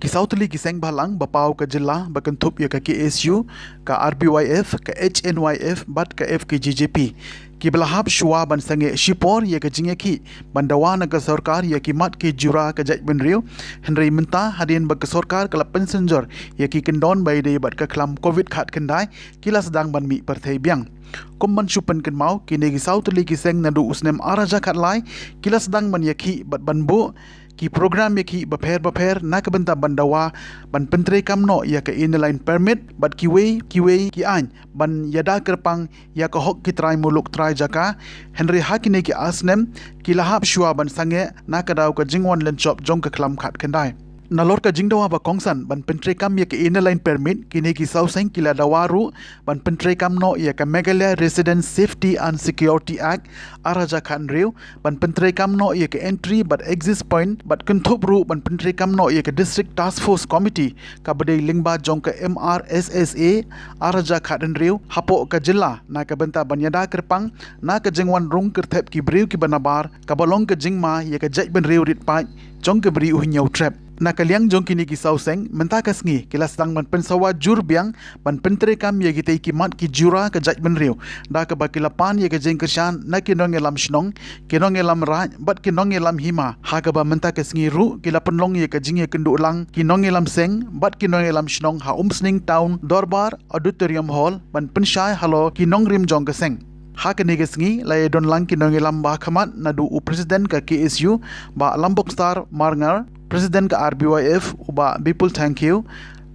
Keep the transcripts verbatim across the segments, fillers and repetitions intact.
Saw tylli ki seng bhalang ba paw ka jylla ba kynthup ïa ka K S U, ka R B Y F, ka H N Y F bad ka F K J J P, kiba la hap shuwa ban sangeh shipor ïa ka jingïakhih ban dawa na ka sorkar ïa ki mat ki jura ka jaitbynriew. Hynrei mynta, hadien ba ka sorkar ka la pynsynjor ïa ki kyndon ba ïadei bad ka khlam covid khatkhyndai, ki la sdang ban mih pyrthei biang. Kum ban shu pynkynmaw, kine ki saw tylli ki seng naduh u snem ar hajar khatlai ki la sdang ban ïakhih bad ban buh ki program ïakhih bapher bapher na ka bynta ban dawa ban pyntreikam noh ïa ka Inner Line Permit bad kiwei kiwei ki aiñ ban ïada kyrpang ïa ka hok ki trai muluk trai jaka. Hynrei ha kine ki ar snem ki la hap shuwa ban sangeh na ka daw ka jingwan lynshop jong ka khlam khatkhyndai. Nalor ka jingdawa ba kongsan ban pyntreikam ïa ka Inner Line Permit, kine ki saw seng ki la dawa ruh ban pyntreikam noh ïa ka Meghalaya Resident Safety and Security Act ar hajar khathynriew, ban pyntreikam noh ïa ka Entry bad Exit Point, bad kynthup ruh ban pyntreikam noh ïa ka District Task Force Committee kaba dei lyngba jong ka M R S S A ar hajar khathynriew hapoh ka jylla na ka bynta ban ïada kyrpang na ka jingwan rung kyrthep ki briew kiba nabar, kaba long ka jingma ïa ka jaitbynriew rit paid jong ka Bri u Hynñiewtrep. Na ka liang jong kine ki saw seng, mynta ka sngi ki la sdang ban pynsawa jur biang ban pyntreikam ïa kitei ki mat ki jura ka jaitbynriew, da kaba ki la pan ïa ka jingkyrshan na ki nongïalam shnong, ki nongïalam raid bad ki nongïalam hima, ha kaba mynta ka sngi ruh ki la pynlong ïa ka jingïakynduh lang ki nongïalam seng bad ki nongïalam shnong ha Umsning Town Dorbar Auditorium Hall ban pynshai halor ki nongrim jong ka seng. Ha kane ka sngi la ïadon lang ki nongïalam ba ha khmat naduh u President ka K S U, Bah Lambokstar Marngar, President ka R B Y F, u Bah Bipul Thangkhiew,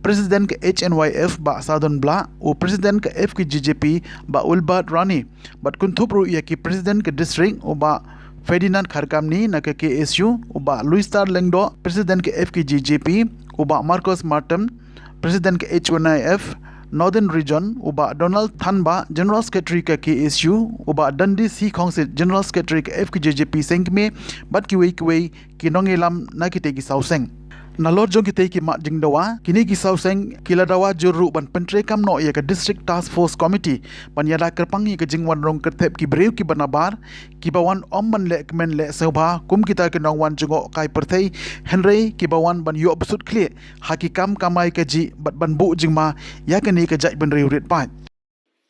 President ka H N Y F, Bah Sadon Blah, u President ka F K J J P, Bah Wilbert Rani, bad kynthup ruh ïa ki President ka District, u Bah Ferdinand Kharkamni na ka K S U, u Bah Louis Star Lyngdoh, President ka F K J J P, u Bah Marcos Martin, President ka H N Y F Northern Region, u Bah Donald Thanbah, General Secretary ka K S U, u Bah Dundee C Khongsit, General Secretary ka F K J J P seng kmie, bad kiwei kiwei ki nongïalam na kitei ki saw seng. Nalor jong kitei ki mat jingdawa, kine ki saw seng ki la dawa jur ruh ban pyntreikam noh ïa ka District Task Force Committee ban ïada kyrpang ïa ka jingwan rung kyrthep ki briew kiba nabar, kiba wan ym ban leh kmen leh sngewbha kum kita ki nongwan jngohkai pyrthei, hynrei kiba wan ban ïoh bsut khlieh ha ki kam kamai kajih bad ban buh jingma ïa kane ka jaitbynriew rit paid.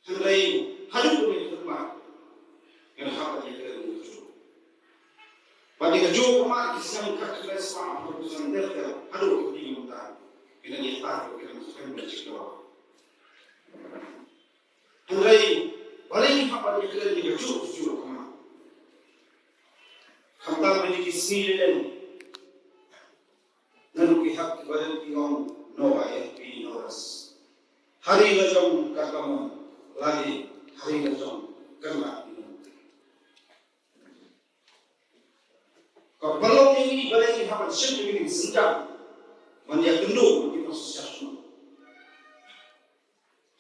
Hynrei haduh kane ka khmat, ngan hap ban ïakren ïa kajuh. Bad ïa kajuh ka khmat ki snem khatkhyndai spah hynñiewphew san ter ter haduh kane ka mynta, ngan ïa ïathuh ïa ka khmat ban jingdawa. Hynrei balei ngi hap ban ïakren ïa kajuh kajuh ka khmat? Khamtam ba ïa ki sngi lei lei, naduh ki hap kiba rit ki ong no I L P, no rest. Hari la jong ka kamon, lagi hari la jong ka ngat ino. Ka pynlong ïa ngi ba ngi hap ban shim ïa ngi synjam ban ïakynduh bad ki nongshah shnong.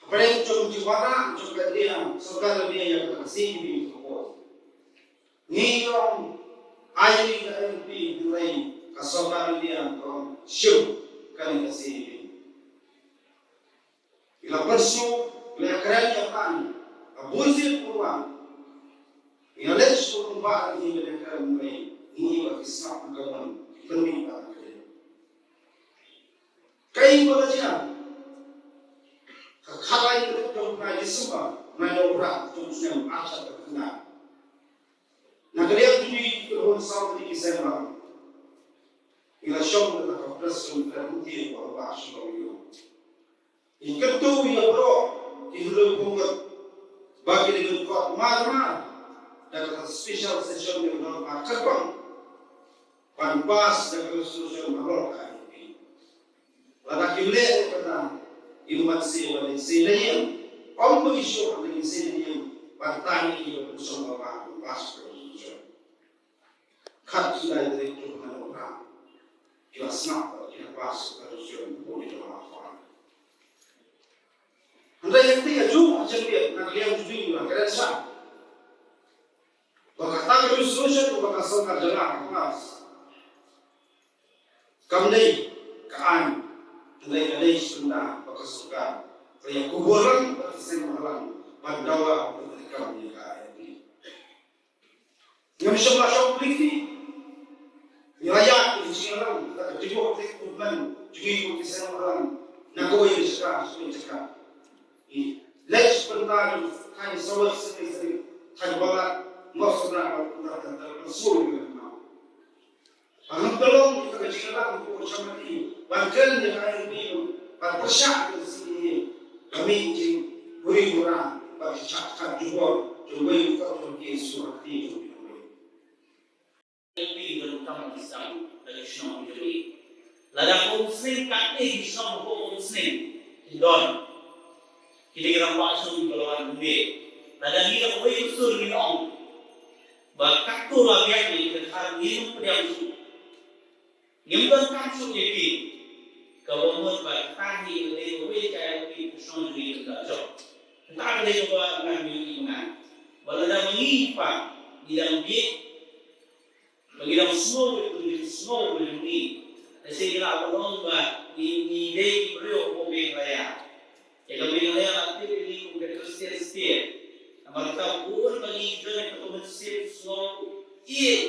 Hapdeng jong ki wanrah jong ka India, sorkar India ïa ka C A B ka por. Ngi ong ai ïa ka I L P, hynrei ka sorkar India ka ong shim kane ka C A B. Ngi la pynsngew, ngi la ïakren ïa kane, ka buisit pyrwan. Ngi la leit sha u rangbah, ngi la ïakren, ngi ïa ki sngap ka mon, ki pynmih ba ka dei. Kaei ba la jia? Ka khatlai tarik jong u bnai December, bnai Nohprah jong u snem arhajar khatkhyndai. Na ka liang jong ngi ki khun saw tylli ki seng bhalang, ngi la shong da ka press conference, kumta ba u Bah Shyllor u ong, ngi kyntu ïa baroh ki hynriew phew ngut ba ki dei ban khot mar mar da ka special session jong u Bah Kyrpang ban pass da ka resolution halor ka I L P. Lada kim leh kata, ngim banse ba dei se lei ïa. Ym ba ngi shuh, ba dei se lei ïa ban tang ïa ki ba pynshong ba ban pass ka resolution. Khatkhyndai tarik jong u bnai Nohprah, ki la sngap bad ki la pass ka resolution ba ki la khot. Hynrei ïa kata ka jong ka jingbieit na ka liang jong ngi, ngi la kren shai ba kata ka resolution ba ka sorkar jylla ka pass kam dei ka aiñ, hynrei ka dei shisha ba ka sorkar ka ïa kubur lang bad ki seng bhalang ban dawa ban treikam ïa ka I L P. Ngam shym la shong pynlong phi. Ngi la ïaid ïa ka jingïalang, ka jingïalang, ka jingïalang, jingïalang, na kawei ka jaka sha kawei ka jaka. Leit sha bynta jong ka thaiñ saw syrngi syrngi, thaiñ Balat, Mawsynram, bad bynta ka thaiñ Balat, Mawsynram. Ba ngam pynlong ïa ka jingïalang ko sha mati, ban kren ïa ka I L P, ban pyrshah ïa ka C A A, ba mih jingbuhrieh buhrieh, ban shah ka jubor jong uwei u kordor jong ki sur ha kti jong uwei. Phi don kam ki sang da ki shnong ki jong ngi. Lada kum sning katne ki shnong kum sning ki don. Ki dei ki rangbah shnong ki ba la wan mynne. Lada ngi da kawei ka sur ngi ong ba katto la biang ngi, ka khar ngi ym pdiang shuh. Ngim don kam shuh ïa ki. Kaba mut ba kata hi ka dei kawei ka ïa ki ka shnong jong ngi ka jop. Kata ka dei kaba ngan ïohi ngan. Ba lada ma ngi pa ngi dang bieit, ba ngi dang sngew ïa ka jingsngew ka jong ngi. Lehse ngi lah ban ong ba ngi, ngi dei ki briew hapoh Meghalaya. Ïa ka Meghalaya la tip ïa ngi kum ka Christian state. Namar kata bun ba ngi don ïa ka community state sngew ïeit.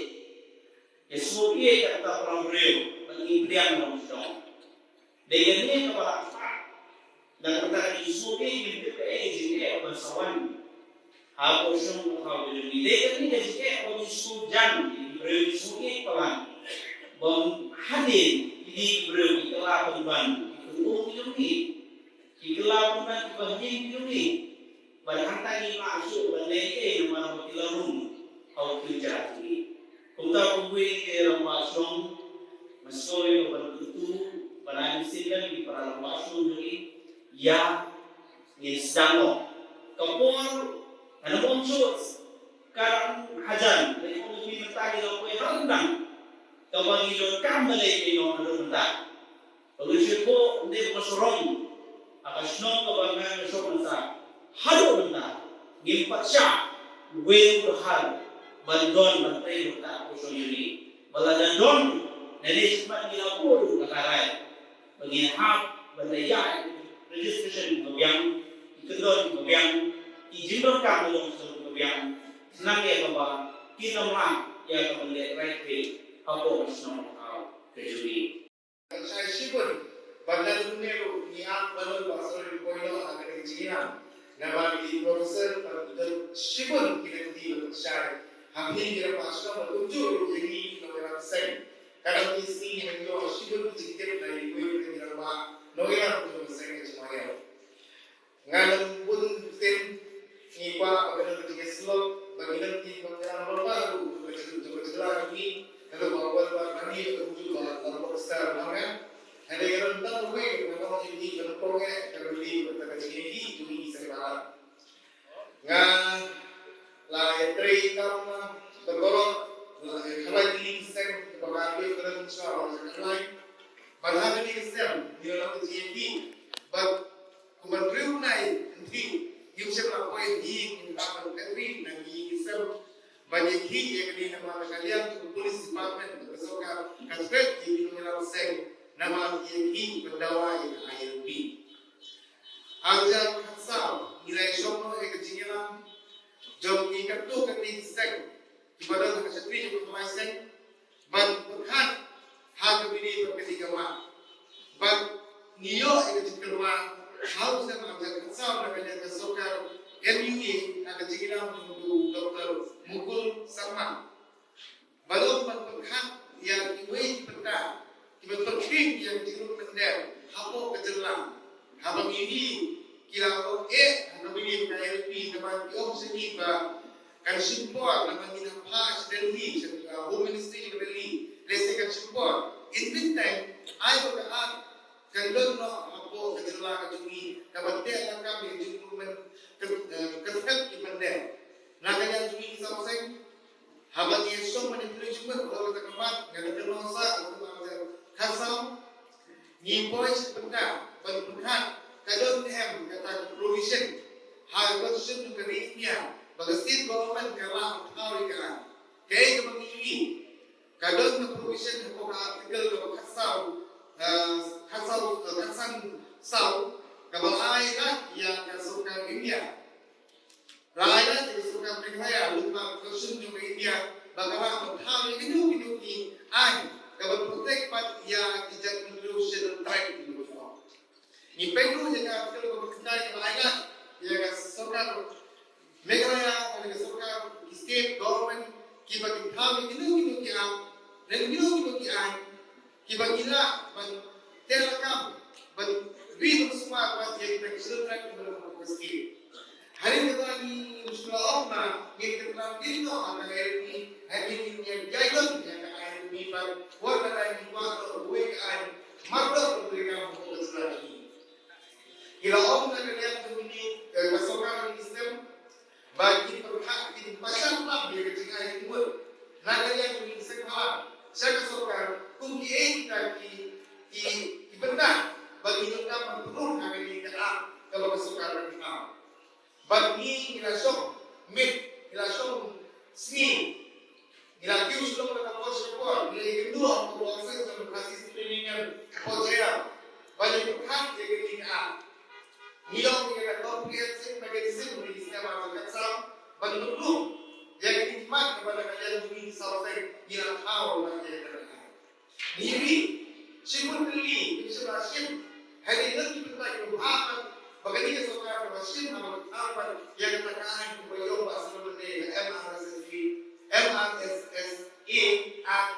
Ïa sngew ïeit ïa kata para briew ba ngi pdiang long shnong. Dei ïa ngi kaba la kata. Da kata ka jingsngewsih ngi tip kaei ka jingeh ba sa wan hapoh shnong hapoh jong ngi. Dei kane ka jingeh ba ngi sngewjan, ki briew ki sngewsih palat ba hadien kine ki briew ki kylla pynban ki khun um ki jong ngi, ki kylla pynban ki bahaïing ki jong ngi. Bad hangta ngim lah shuh ban leh ei namar ba ki la rung ha u future jong ngi. Kumta kumne ki rangbah shnong, nga sngew ïa ka ban kyntu ban ai mynsiem lem ki para rangbah shnong jong ngi. Ïa ngin sdang noh. Ka por, hana mon shuh ka dang hajan, lei ong ïa phi mynta ngi la poi ha ryndang. Kaba ngi donkam ban leit ïa ngi noh haduh mynta. Ba ngi shu thoh ynda ba sarong ha ka shnong kaba nga nga shong nga sah. Haduh mynta ngim pat shah wei u dkhar ban don ban trei mynta ha ka shnong jong ngi. Ba lada don nangne shakhmat ngi la buh ruh kata ka rai ba ngin hap ban da ïaid registration kiba biang, ki kyndon kiba biang, ki jingdonkam ka jong ka shnong kiba biang. Khnang ïa kaba kin ym lah ïa ka ban leh right way hapoh ka shnong ka jong ngi. Shai shibun ba lada une ruh ngi ap ban ong ba sorry poi noh ha kane ka jingïalang. Namar ki professor ba don shibun ki lynti ba shai ha phi ki rangbah shnong ba kumjuh ruh ïa ngi ki nongïalam seng. Ka dang ki sngi ngi nang ïoh shibun ki jingtip na kiwei ki rangbah nongïalam seng ka jingmynsaw. Nga nang bun ktien ngi kwah ba ka don ka jingïasyllok ba ngi don ki nongïalam ba ruh ka jong ka jylla jong ngi. Ka don ba wan ba ngi ka jong ka la ba star ba nga. Hynrei ka don tang wei ba ngi ka don pong eh ka don li ba ka jingïasyllok jong ngi seng ba. Nga la ïatrei kam ba baroh la ïakhlaiñ ki seng ba ka don ka don sha ba ka ïakhlaiñ. Ba la ka don ka seng ngi la ka jingïasyllok ba Kumba briew nai ngi ngim shym la poi hi ngi ka ban kynri na ngi ngi sem ba ngi hi ïa kane namar ka liang ka police department ka sorkar ka threat ïa ki nongïalam seng namar ïa ki ban dawa ïa ka I L P. Hajar khatsaw ngi la shong noh ïa ka jingïalang jong ngi katto katne ki seng kiba don ha ka shatri jong ka lai seng ban pyrkhat ha ka bini bad ka dei ka mat. Bad ngi ïoh ïa ka jingkyrpad ha u seng ha ka saw na ka liang ka sorkar M U A ha ka jingïalam jong u Doctor Mukul Sangma. Ba long ban pyrkhat ïa kiwei ki bynta kiba pyrkhing ïa ka jingïalang mynder hapoh ka jylla. Haba ngi ïohi ki la ong eh ha ka bini ka I L P namar ki ong sha ngi ba kan shim por namar ngi nang phah sha Delhi sha, uh, Home Ministry sha Delhi. Lehse kan shim por. In meantime ai ba ka art kan don noh hapoh ka jylla ka jong ngi kaba teh lakam ïa ka jingïalang, uh, ka thep ki mynder. Na ka liang jong ngi ki samseng Haba ngi ïa shong mynta ki jingmut ba kata ka mat nga da kynmaw sa ka kum ka khatsaw. Ngi poi sha bynta ban pyrkhat ka don ne em kata ka provision ha ka constitution jong ka ri India ba ka state government ka lah ban thaw ïa ka. Kaei kaba ngi ïohi ka don ka provision hapoh ka article kaba khatsaw, eh, khatsaw, eh, khatsan saw kaba ai lad ïa ka sorkar India. Raja jong ka sorkar Meghalaya lyngba ka Constitution jong ka India ba ka lah ban thaw ïa kino kino ki aiñ Government kiba kin thaw ïa kino kino ki aiñ, ne kino kino ki aiñ kiba ngi lah ban teh lakam, ban ri ban sumar ban ïa kita ki children kiba long ha ka state. Hadien kata ngi shu la ong ba ngi kynran dien noh ha ka I L P, hadien ngi ïa guidance ïa ka I L P ban wan kata ngi kwah noh kawei ka aiñ mardor kawei ka mardor ka jylla. Ngi la ong na ka liang jong ngi, eh, ka sorkar ngi stem ba kin pyrkhat, kin pyrkhat lam ïa ka jingai jingmut na ka liang jong ngi stem ha sha ka sorkar kum kiei kita ki, ki, ki bynta ba ngi donkam ban pynrung ha kane ka act kaba ka sorkar ka pynrung. Bad ngi, ngi la shong miet, ngi la shong sngi, ngi la kiew shlong na ka por sha ka por, ngi la ïakynduh ha ka por sha ka por sha ka por. Ba ngi pyrkhat ïa kane ka act. Ngi long ïa ka comprehensive mechanism, ngi sngewbha ka kam ban pynrung ïa kane ka mat kaba na ka liang jong ngi ki saw seng ngi la thaw ïa kane ka act. Ngi ri, shim bun tylli, ngi shim la shim. Hadien ngi ki bynta ki bha, ba kane ka sorkar ka ba shim ha ba ki thaw ban ïa kata ka aiñ kaba ïoh ba sngewbha ne ka M R S S A, M R S S A Act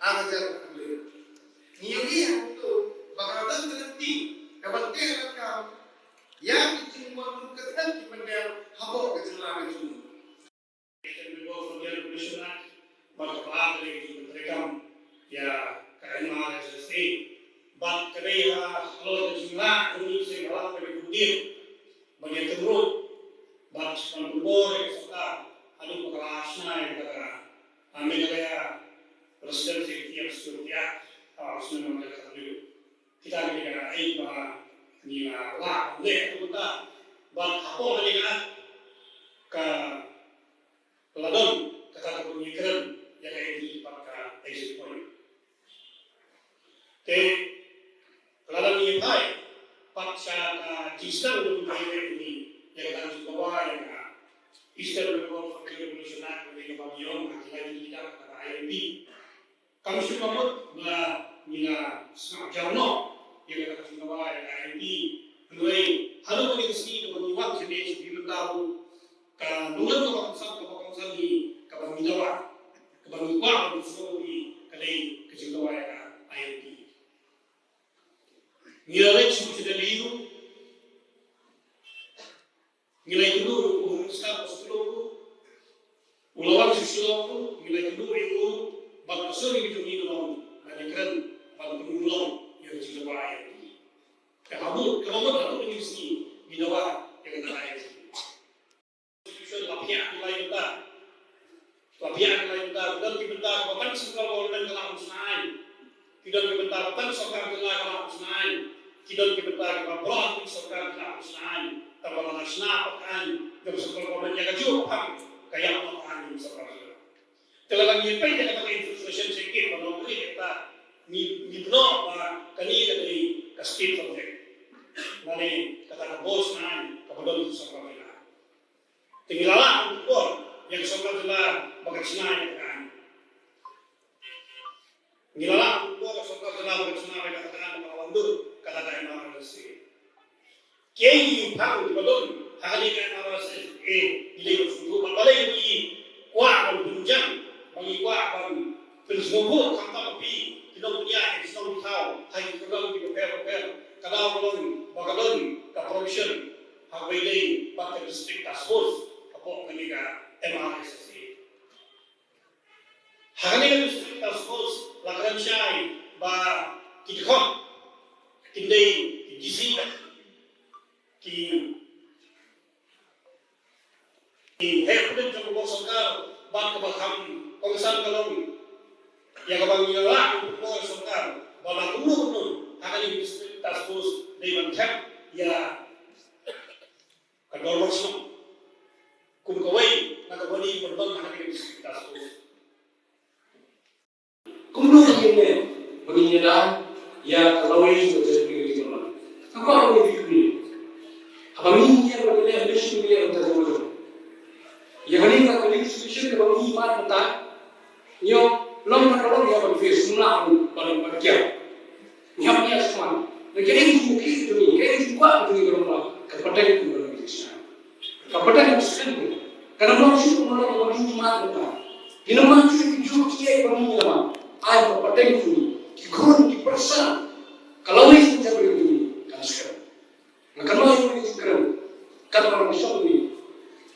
ar hajar arphew. Ngi ri ha to ba ka dang ka lynti ka ban teh lakam ïa ki jingmut ka dang ki bynta hapoh ka jylla ka jong ngi. Eastern Bengal Frontier Regulation Act, bad ka ba ka dei ka jingpyntreikam ïa ka M R S S A. Bad ka dei halor ka jinglah jong ngi sha ka lynti ka jingdie ban ïatynruh bad ban pynbor ïa ka sorkar haduh ba ka la shna ïa ka, ah, Meghalaya Resident Safety and Security Act, ah, snem ar hajar khathynñiew. Kita ki dei ka aiñ ba ngi la lah ban leh kumta. Bad hapoh kane ka act ka la don kata kaba ngi kren ïa ka entry bad ka exit point. Te lada ngi phai pat sha ka jingsdang jong ka ïa ka, ïa ka tang jingdawa ïa ka Eastern Bengal Frontier Regulation Act, ïa ka ba ngi ong ha ki lai ki dang ka I L P. Kam shu ka mut ba ngi la sngap jaw noh ïa kata ka jingdawa ïa ka I L P. Hynrei haduh kane ka sngi kaba ngi wan shane sha phi mynta ruh, ka nongrim kaba kongsan, kaba kongsan hi, kaba ngi dawa, kaba ngi kwah ban sngewthuh hi, ka dei ka jingdawa ïa ka I L P. Ngi la leit sha Delhi ruh, ngi la ïakynduh ïa u Home Minister ka Shillong ruh, u la wan sha Shillong ruh, ngi la ïakynduh ïa u ruh, bad ka sur jong ngi ka long ban ïakren, ban pynurlong ïa ka jingdawa ïa ka I L P. Te ha mut, kaba mut haduh kane ka sngi ngi dawa ïa kata ka I L P. Constitution la phiah ki lai bynta. La phiah ki lai bynta, ki don ki bynta kiba tang central government ka lah ban shna aiñ. Ki don ki bynta ba tang sorkar jylla ka lah ban shna aiñ. Ki don ki bynta kiba baroh ki sorkar ki lah ban shna aiñ. Tangba lada shna pat aiñ jong central government ïa kajuh pat ka ïap noh aiñ jong sorkar jylla. Te lada ngi peit ïa kata ka infiltration sha ki ba nongrim ïa kata, ngi, ngi pynnoh ba kane ka dei ka state subject. Lane kata ka bor shna aiñ kaba don ha sorkar jylla. Te ngi la lah ban pynbor ïa ka sorkar jylla ba kan shna ïa kata ka aiñ. Ngi la lah ban pynbor ïa ka sorkar jylla ba kan shna ïa kata ka aiñ, ba kan wandur kata ka M R S S A. Kiei ki ïing pang kiba don ha kane ka M R S S A, ngi dei ban sngewthuh, bad balei ngi kwah ban pynjah, ba ngi kwah ban pynsngewthuh, khamtam ma phi ki nongpynïaid, ki nongpynïaid thaw ha ki kyrdan kiba pher bapher. Ka daw ka long ba ka don ka provision ha kaba ïadei bad ka District Task Force hapoh kane ka M R S S A. Ha kane ka District Task Force la kren shai ba ki dkhot kin dei ki D C, ki, ki heh pulit jong ka sorkar, bad kaba kham kongsan ka long ïa kaba ngi la lah ban pynbor ïa sorkar ba la kumno kumno ha kane ka District Task Force dei ban thep ïa ka dorbar shnong kum kawei na ka bynta ban don ha kane ka District Task Force. Kumno ngin ïa, ba ngin ïada ïa ka lawei ka jingpynlong. Ka kwah ban ïa phi. Haba ngin ïa, ba ngin ïa, ba ngin ïa, ba ngin ïa, ïa kane ka legislation kaba ngi mad mynta. Ngi ong long na ka long ïa ban face, ngim lah ban, ban kiar. Ngi hap ïa sman. Na ka dei jingmut jong ngi, ka dei jingkwah jong ngi ka long ba ka pateng ka long jingshai. Ka pateng ka long jingshai. Kan ym long shuh kumno kumno ngi mad mynta. Ngin ym mad shuh ki jong ki ei ba ngi la mad. Ai ba pateng jong ngi, ki khun ki pyrsa, ka lawei jong ka jaitbynriew jong ngi kan skhem. Nga kynmaw ïa une u jingkren katba nga shong ïa une.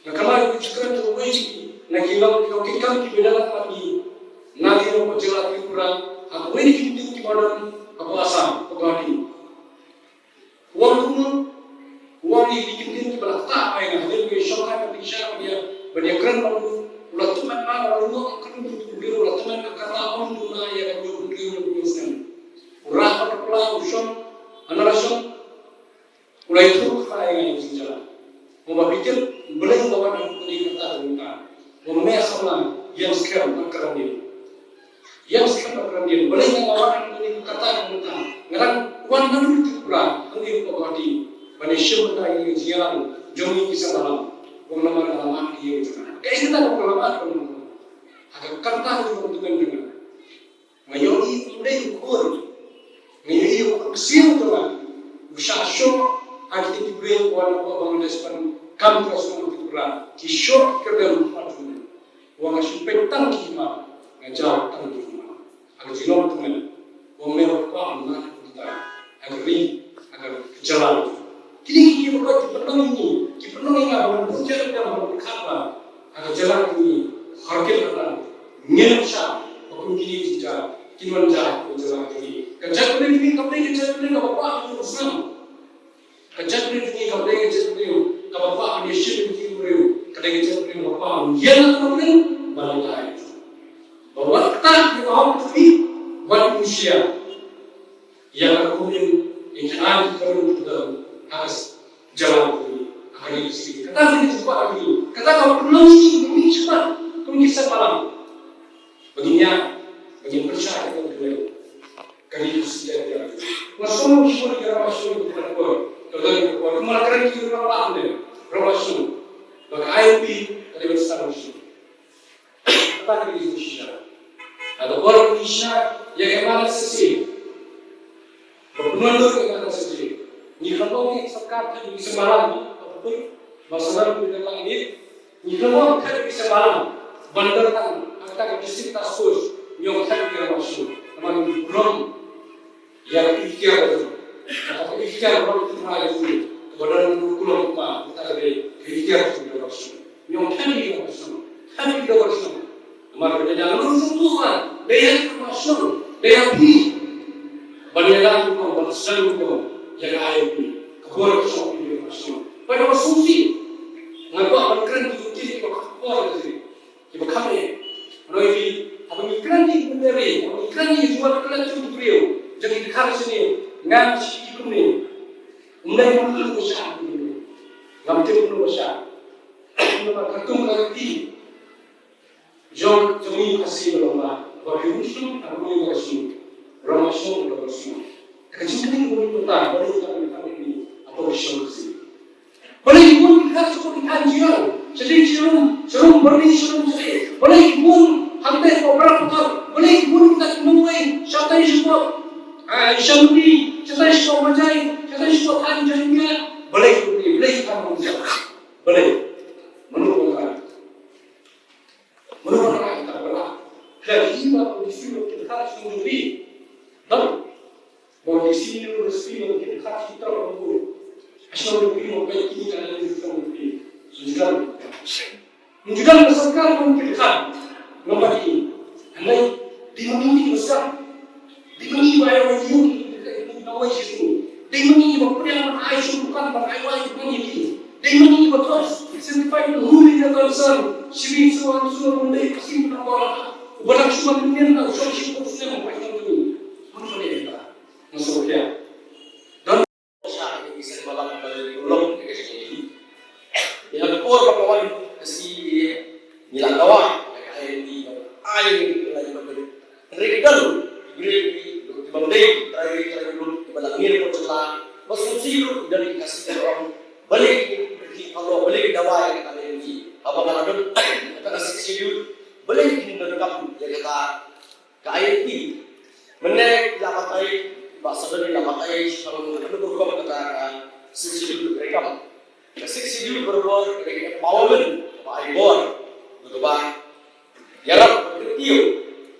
Nga kynmaw ïa une u jingkren jong uwei jong ki na ki long ki nongkitkam kiba dang mad ïa ngi na ki nongpynïaid jylla Tripura ha kawei na ki kyntien kiba don hapoh Assam, hapoh Guwahati. U ong kumno? U ong ïa ki kyntien kiba la ktah ïa nga hadien ba nga shong ha ka pyrthei sha ban ïa, ban ïakren bad u. U la tymmen ma, u la ong kumno, u la tymmen ma kata, ong kumno ïa ka briew, briew, briew snem. U rah bad ka pla, u shong, hana la shong, u la ïathuh kata ïa nga ïa ka jingjia. Kumba phi tip, balei nga wan ha kane ka kyrta ka mynta. Kumba me samla, ïeng skhem bad ka rangli. Ïeng skhem bad ka rangli. Balei nga wan ha kane ka kyrta ka mynta. Nga dang wan naduh Tripura, hangne hapoh Guwahati, ban ïashim bynta ïa ka jingïalang jong ngi ki seng bhalang. Wan namar nga la mad ïa ka jingïalang. Kaei kata kaba nga la mad, kaba nga la mad. Ha ka kyrta ka jong u tymmen jong nga. Nga ïohi ym dei u khun. Nga ïohi u khun ksiang jong nga. U shah shoh ha kito ki briew uba wan napoh Bangladesh ban kam ka shnong Tripura. Ki shoh ki kyrdem ha jong u. Uba nga shu peit tang ki hima, nga jaw tang ki hima. Ha ka jinglong tymmen. Uba me u kwah ban mad kumta ha ka ri, ha ka jylla. Kine ki, ki ba ki pynlong ïa ngi, ki pynlong ïa nga ba ngan bun jait, ba ngan bun khat ba ha ka jylla ka jong ngi, ha ka jylla ka jong ngi. Ngin ym shah ba kum kine ki jait kin wan jia ha ka jylla ka jong ngi. Ka jaitbynriew jong ngi kam dei ka jaitbynriew kaba kwah ban ïoh u snam. Ka jaitbynriew jong ngi kam dei ka jaitbynriew kaba kwah ban ïashim ïa ki briew. Ka dei ka jaitbynriew kaba kwah ban ïeng ha ka nongrim ban ïatai. Ba wat ktah ïa ka hok jong ngi, wat ym shia ïa ka kurim, ïa ki aiñ ki kurim ki kyrdan ha ka jylla jong ngi, ha ka ri ka city. Kata ka dei ka jingkwah jong ngi. Kata ka pynlong ïa ngi, ïa ngi shakhmat kum ki seng bhalang. Ba ngin ïa, ba ngin pyrshah ïa ka Blei. Ka ri ka city jong ngi. Nga sngew shibun ïa ki rangbah shun kiba la poi. Ka dei ka poi. Kumba la kren ki rangbah ne, rangbah shun. Ba ka I L P ka dei ban sdang shuh. Kata ka dei ka jingshisha. Ha ka por ba ngi shna ïa ka M R S S A, ba pynwandur ka M R S S A, ngi khlem ong ïa ka sorkar, ïa ki seng bhalang, ba pynwandur, ba sorkar pynwandur ïa ka M R S S A. Ngi khlem ong ïa ki seng bhalang ban don tang ha kata ka district task force, ngi ong ïa ki rangbah shun. Namar ngi burom ïa ka ikhtiar, kata ka ikhtiar ba ngi tip ha ïa u, ba don u kulong ba, kata ka dei ka ikhtiar jong ngi rangbah shun. Ngi ong thank you rangbah shun, thank you rangbah shun. Namar ba ïa ngi rangbah shun tu ba dei ïa rangbah shun, dei ïa phi. Ban ïa la tu ba sdang tu ïa ka I L P, ka bor ka shong phi rangbah shun. Ba rangbah shun shi. Nga kwah ban kren tu ki ba ka bor ka shi. Kiba kham eh. Hynrei phi, haba ngi kren ïa ki bynta ri, haba ngi kren ïa ki jingwan klet jong ki briew, jong ki dkhar shane, ngan shu ïa ki kumne. Ym dei kumno ba shah ki kumne. Ngam tip kumno ba shah. Namar ka kum ka kti jong, jong ngi Khasi ba long ba, ba phi rung shnong, haba ngi rung shnong, rung shnong, rung shnong. Ka jingkylli ka mut mynta, ba ngi tang, tang ngi, hapoh ka shnong Khasi. Balei ki bun ki dkhar sha ki thaiñ jong ngi? Shatei sharum, sharum Byrni, sharum shatei. Balei ki bun hangtei sha Barapatong? Balei ki bun kita ki nongwei shatei sha, ah, Ishamuni, shatei sha Majai, shatei sha thaiñ Jaiñtia? Balei ki bun, balei ki bun? Balei? Mano ba ngi Mano ba ngi ka ba la. Ka hi ba u disi lo ki dkhar shnong jong phi. Dang. Ba u disi lo u disi lo ki dkhar shi trak lo ko. Shnong jong phi mo, ba ki ni ka la ni shnong jong phi. Shnong jong phi. Shnong jong ka sorkar mo ki dkhar. Namar ki. Hynrei dei ma ngi ki sorkar. Dei ma ngi ba ai wai ïa u, dei ma ngi ba pdiang ban ai shuh ruh kan ban ai wai ruh kan ïa ki. Dei ma ngi ba thoh certified who in the concern. Shiri suan suan mun dei ka sim na ba la. Uba dang shuan mun nen na u shong shi pok snem ba ai shuan tu. Mun ba dei ka. Masuk ya. Don Sha ïa ki seng bhalang ba la long ïa ka jingim. Ïa ka por ba ka wan ka C A A ngi la dawa ïa ka I L P ba ai ïa ki la ïa ka. Hynrei ki don ki briew ki bym dei trai ri trai muluk kiba la ngin ko jylla ba sngewsih ruh ki don ki Khasi ki ong balei ki ki palo balei ki dawa ïa ka I L P. Haba nga la don kata ka Sixth Schedule balei ki don kam ïa kata. Ka I L P. Mynne la batai, ba sdang la batai, shaphang ka rukom kata ka Sixth Schedule ka kam. Ka Sixth Schedule barabor ka empowerment, ba ai bor, Ïa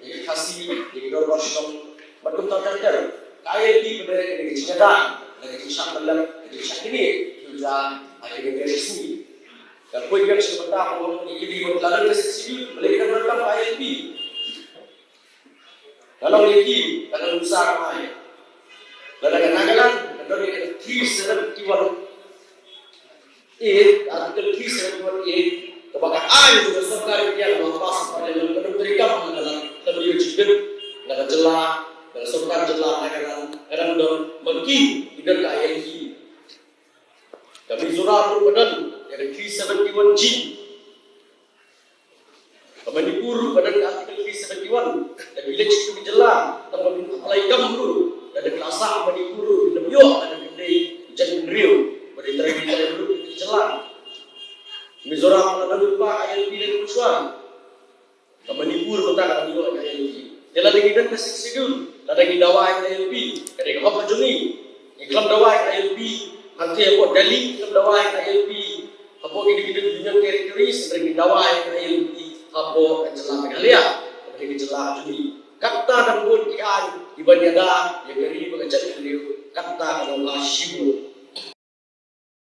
ki Khasi, ïa ki dorbar shnong, bad kumta ter ter. Ka I L P pat ka dei ka jingïada, ka jingshah ban leh, ka jingshah kine, ki uja, ha kine ki sngi. Ka poi ka shu bynta ko ki dei ko ka leh ka sixty, balei ka donkam I L P. Ka long ïa ki, ka long usa ka ai. Lada ka Nagaland, ka don ïa ka three seventy one A, Article three seventy one A, kaba ka ai ïa ka sorkar India kaba pass Parliament, ka don treikam na ka Nagaland, ka don ïa ka jingdon na ka jylla, na ka sorkar jylla Nagaland, ka dang don, ma ki, ki don ka I L P. Ka Mizoram ruh ka don ïa ka three seventy one G. Ka Manipur ruh ka don ka Article three seventy one. Ka village to ka jylla, tang ba apply kam ruh, lada ka sah Manipur ruh, kin ym ïoh, lada ka dei jaitbynriew, ba dei trai trai ruh ka jylla. Mizoram ka don ruh ka I L P lane ka shuwa. Ka Manipur mynta ka dang ïoh ïa ka I L P. Te lada ngi don ka Sixth Schedule, lada ngi dawa ïa ka I L P, ka dei ka hok ka jong ngi. Ngi khlem dawa ïa ka I L P, hangtei hapoh Delhi ngi khlem dawa ïa ka I L P, hapoh kine ki Union Territories, hynrei ngi dawa ïa ka I L P hapoh ka jylla Meghalaya, ka dei ka jylla ka jong ngi. Kata dang bun ki aiñ kiban ïada ïa ka ri bad ka jaitbynriew, kata ka long ha shibun.